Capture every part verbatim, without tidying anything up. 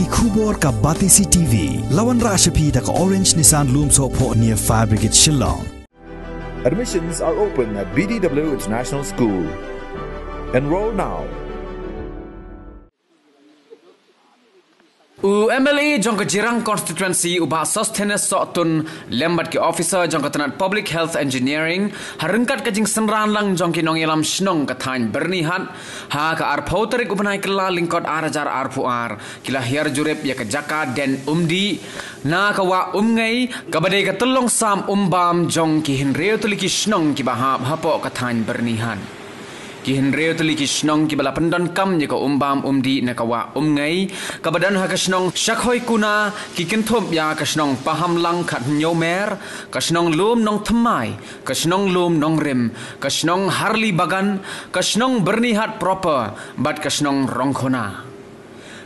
Ki khubor ka Batesi T V. La wanrah sha phi da ka Orange Nissan Lumsohphoh near Fire Brigade Shillong. Admissions are open at B D W International School. Enroll now. U M L A jong ka Jirang Constituency u Bah Sosthenes Sohtun lem bad ki officer jong ka tnat Public Health Engineering ha ryngkat ka jingsynran lang jong ki nongïalam shnong ka thaiñ Byrnihat ha ka arphew tarik u bnai Kyllalyngkot ar hajar arphew ar ki la hiar jurip ïa ka jaka den umdih na ka wah Umngei kaba dei ka tyllong sam umbam jong ki hynriew tylli ki shnong kiba hap hapoh ka thaiñ Byrnihat. Ki hynriew tylli ki shnong kiba la pyndonkam ïa ka umbam umdih na ka wah Umngei kaba don ha ka shnong Shakhoikuna ki kynthup ïa ka shnong Pahamlang Khathynñiewmer, ka shnong Lum Nongthymmai, ka shnong Lum Nongrim, ka shnong Harli Bagan, ka shnong Byrnihat proper bad ka shnong Rongkhona.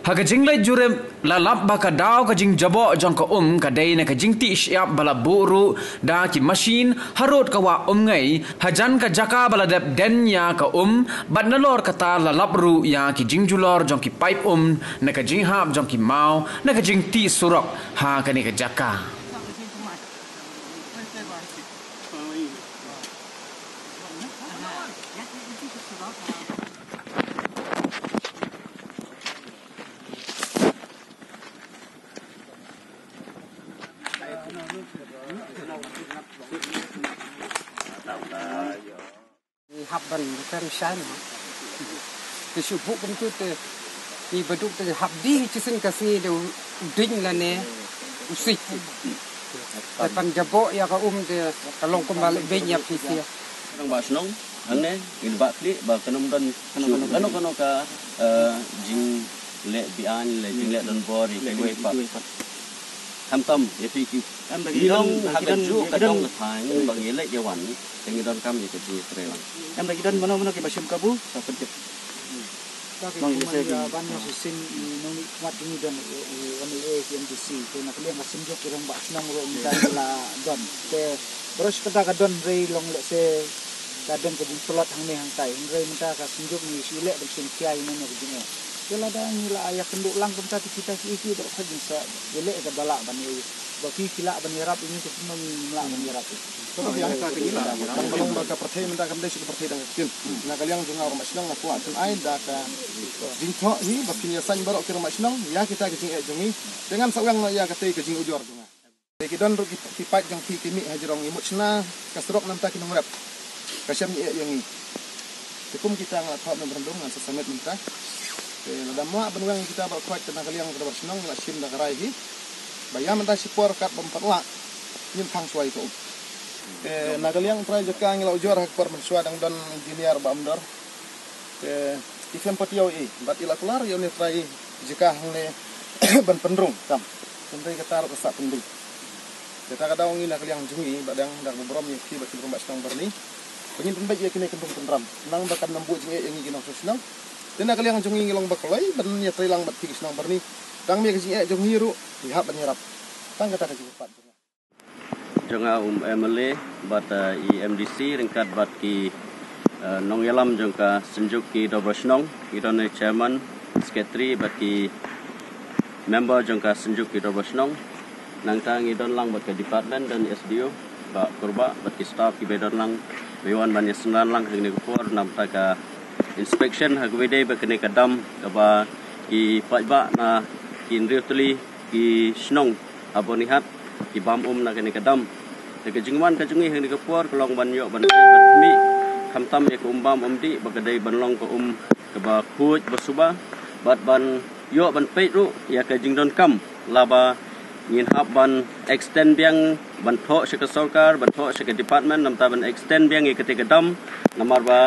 Ha ka jingleit jurip la lap ba ka daw ka jingjaboh jong ka um ka dei na ka jingtih shyiap ba la buh ruh da ki mashin harud ka wah Umngei hajan ka jaka ba la dep den ïa ka um bad nalor kata la lap ruh ïa ki jingjulor jong ki paip um na ka jinghap jong ki maw na ka jingtih surok ha kane ka jaka. Hap ban refer shai ma. Te shu buh kumtu te i baduk te hap di chisien ka sngi de u ding lane u sik. Te pan jaboh ïa ka um te ka long kumba le beng ïa phi sia. Nang ba shnong hangne in ba kli ba kanam don kano kano ka eh, jing le bian le jing le don bor i kiwei pat. Ham tam ïa phi ki. Am da Ngi long ha ka juk ka dong ka thaiñ ba ngi leh ïa wan. Te ngi donkam ïa ka jingïatreilang. Am da ki don mano mano ki ba shim kabu sa pyntip. Ka ki Nong kumne ïa ban ïa shisien i nong i khmat ngi don i M L A ki M D C. Te na ka liang ka synjuk ki rangbah shnong ruh ngi don la don. Te baroh shi katta ka don rei long lehse ka don ka jingtlot hangne hangtai. Hynrei mynta ka synjuk ngi shu leh ban shim khia ïa nong ïa ka jingeh. Te lada ngi la ïa kynduh lang kumta te kita ki ki baroh ka jingsa ïa leh ka ba lah ban ïa. Ba ki ki lah ban ïarap ïa ngi te kumno ngim lah ban ïarap. Ka long ba ka pyrthei mynta kam dei shu ka pyrthei dang ka ktien. Na ka liang jong nga u rangbah shnong nga kwah tynai da ka jingthoh hi ba phin ïasaiñ baroh ki rangbah shnong ïa kita ki jingeh jong ngi. Te ngan sa weng noh ïa katei ka jingujor jong nga. Te ki don ruh ki, ki paid jong phi ki mih ha jrong i mut shna ka surok namta ki nongrep. Ka shem ïa ïa ngi. Te kum kita nga la thoh memorandum ngan sa submit mynta. Te lada mlak ban weng kita baroh khoit te na ka liang ka dawar shnong ngi la shim da ka rai hi. Ba ïa mynta shi por kat bym pat lah ngin thang shuwa ïa ka um. Te na ka liang trai jaka ngi la ujor ha ka por mynshuwa dang don engineer ba amdor. Te i khlem pat ïoh i bad i la kular ïa une trai jaka hangne ban pynrung kam. Hynrei kata ruh ka sah pynrung. Kata ka daw ngi na ka liang jong ngi ba dang dak burom ïa ki ba ki burom ba shnong Byrni. Ba ngin pynbeit ïa kine ki nongpynram nang ba kan nym buh jingeh ïa ngi ki nongshong shnong. Te na ka liang jong ngi ngi long ba kloi ban ïatreilang bad ki shnong Byrni. Tang mih ka jingeh jong ngi ruh ngi hap ban ïarap. Tang kata ka jingpat jong nga. Jong nga um M L A bad uh, i M D C ryngkat bad ki uh, nongïalam jong ka synjuk ki dorbar shnong, i don i chairman, secretary bad ki member jong ka synjuk ki dorbar shnong. Nangta ngi don lang bad ka department don S D O ba Kurbah bad ki staff ki ba don lang ba wan ban ïasynran lang ha kane ka por namta ka inspection ha kawei dei ba kane ka dam kaba ki paidbah na ki hynriew tylli ki shnong ha Byrnihat ki bam um na kane ka dam. Te ka jingwan ka jong ngi ha kane ka por ka long ban ïoh ban peit ban khmih khamtam ïa ka um bam um dih ba ka dei ban long ka um kaba khuid ba suba bad ban ïoh ban peit ruh ïa ka jingdonkam laba ngin hap ban extend biang ban thoh sha ka sorkar ban thoh sha ka department namta ban extend biang ïa kata ka dam namar ba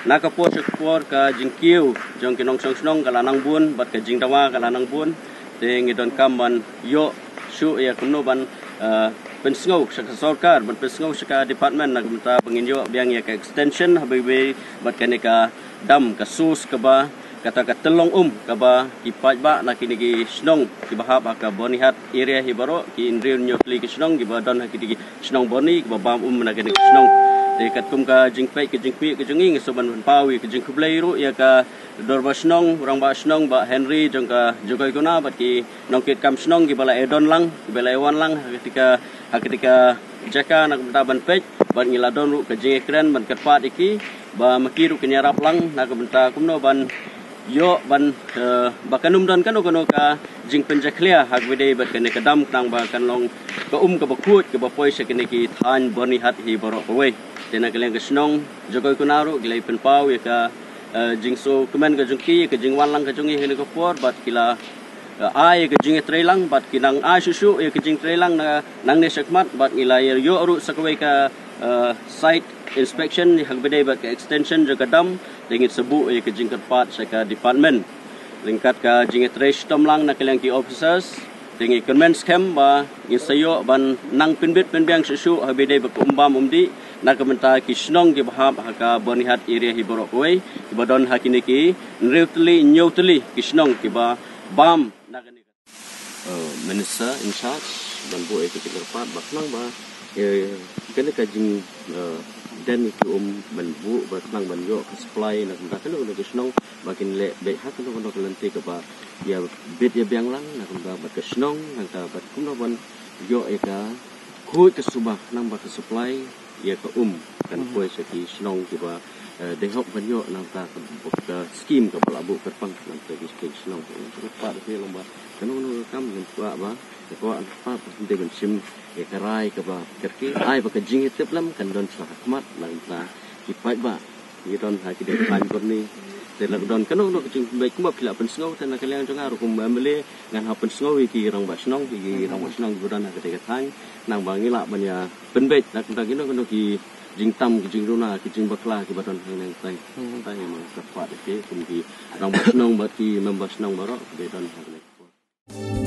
na ka por sha ka por ka jingkiew jong ki nongshong shnong ka la nang bun bad ka jingdawa ka la nang bun. Te ngi donkam ban ïoh shuh ïa kumno ban uh, pynsngew sha ka sorkar ban pynsngew sha ka department na kumta ba ngin ïoh biang ïa ka extension ha bebe bad kane ka dam ka sus kaba kata ka tyllong um kaba ki paidbah na kine ki shnong kiba hap ha ka Byrnihat area hi baroh ki hynriew hynñiew tylli ki shnong kiba don ha kine ki shnong Byrni kiba bam um na kine ki shnong. Te katkum ka jingpeit ka jingpeit ka jong ngi, nga sngewbha ban pynpaw ïa ka jingkhublei ruh ïa ka Dorbar Shnong, Rangbah Shnong Bah Henry jong ka Jogoi Kuna bad ki nongkitkam shnong kiba la ïadon lang, kiba la ïawan lang ha kata ka, ha kata ka jaka na ka bynta ban peit, bad ngi la don ruh ka jingïakren ban kyrpad ïa ki ba ma ki ruh kin ïarap lang na ka bynta kumno ban ïoh ban, eh, ba kan ym don kano kano ka jingpynjakhlia ha kaba ïadei bad kane ka dam, khnang ba kan long ka um kaba khuid kaba poi sha kine ki thaiñ Byrnihat hi baroh kawei. Te na ka liang ka shnong Jogoi Kuna ruh ki la pynpaw ïa ka, eh, jingsngewkmen ka jong ki, ka jingwan lang ka jong ngi ha kane ka por, bad ki la, eh, ai ïa ka jingïatreilang, bad ki nang ai shuh shuh ïa ka jingtreilang na, nangne shakhmat, bad ngi la ïoh ruh sa kawei ka, eh, site inspection ha kaba ïadei bad ka extension jong ka dam. Te ngin sa buh ïa ka jingkyrpad sha ka department ryngkat ka jingïatrei shitom lang na ka liang ki officers. Te ngi kyrmen skhem ba ngin sa ïoh ban nang pynbit pynbiang shuh shuh ha kaba ïadei bad ka um bam um dih na ka bynta ki shnong kiba hap ha ka Byrnihat area hi baroh kawei, kiba don ha kine ki hynriew tylli hynñiew tylli ki shnong kiba bam na kane ka, eh, minister in charge ban buh ïa ka jingkyrpad ba khnang ba, eh, kane ka jing, eh, den ïa ki um ban buh ba khnang ban ïoh ka supply na ka bynta kane ka shnong ba kin leh beit ha kano kano ka lynti kaba ïa bit ïa biang lang na ka bynta bad ka shnong, nangta bad kumno ban ïoh ïa ka khuid ka suba khnang ba ka supply ïa ka um kan poi sha ki shnong kiba, eh, dei hok ban ïoh nangta ka, ka skim kaba la buh kyrpang nangta ki shnong. Pat ki long ba kano kano ka kam ngin kwah ba, ngin kwah pat ba dei ban shim ïa ka rai kaba kyrkieh, ai ba ka jingïatip lem kan don sha khmat nangta ki paidbah. Ngi don ha ki dei thaiñ Byrni. Te la don kano kano ka jingpynbeit kumba phi la pynsngew, te na ka liang jong nga ruh kum M L A ngan hap pynsngew ïa ki rangbah shnong, ïa ki rangbah shnong kiba don ha ka dei ka thaiñ, nang ba ngi lah ban ïa pynbeit na ka bynta kino kino ki jingtam, ki jingduna, ki jingbakla kiba don hangne. Tang tang ïa ma ka pat ïa ki kum ki rangbah shnong bad ki member shnong baroh kiba don ha ka dei.